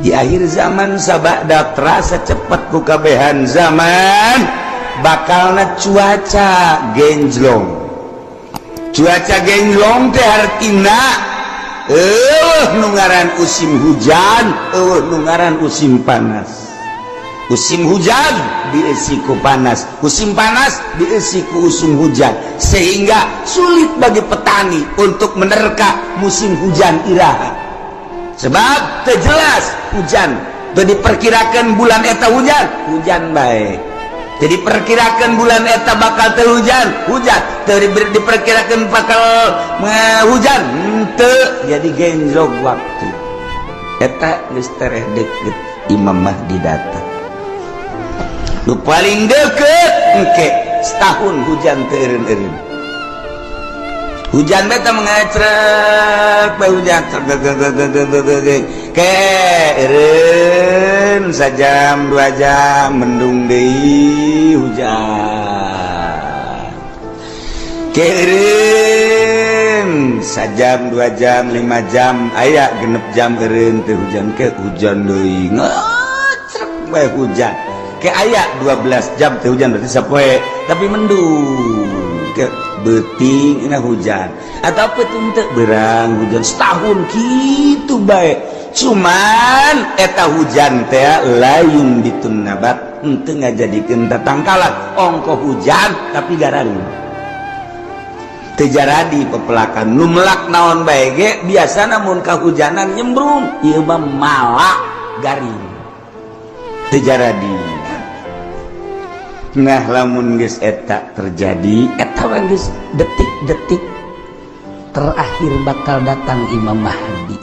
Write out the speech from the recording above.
Di akhir zaman, sabada terasa cepet ku kabehan zaman, bakalna cuaca genjlong. Cuaca genjlong teh hartina nu ngaran musim hujan, nu ngaran musim panas. Musim hujan diisi ku panas, musim panas diisi ku musim hujan, sehingga sulit bagi petani untuk menerka musim hujan iraha, sebab teu jelas hujan. Jadi diperkirakan bulan eta hujan, hujan bae. Jadi perkirakan bulan eta bakal teu hujan, hujan. Teu diperkirakan bakal hujan, henteu. Jadi genjlok waktu eta. Geus tereh deket Imam Mahdi datang. Nu paling deket engke setahun hujan teu eureun-eureun. Hujan beta mengecrek bae, hujan ke eureun sajam 2 jam, mendung deui, hujan ke eureun sajam, 2 jam, 5 jam, aya 6 jam eureun teu hujan, ke hujan deui, ngecrek bae hujan. Ke aya 12 jam teu hujan, berarti sapoe tapi mendung. Ke beuting ina hujan atau peuting teu berang hujan. Setahun gitu bae. Cuman eta hujan teh lain bitun nabat, henteu ngajadikeun tatangkalan. Ongko hujan tapi gararing, teu jaradi pepelakan. Nu melak naon bae ge biasana mun kahujanan nyembrung, ieu mah malak garing, teu jaradi. Nah, lamun geus eta terjadi, eta mah geus detik-detik terakhir bakal datang Imam Mahdi.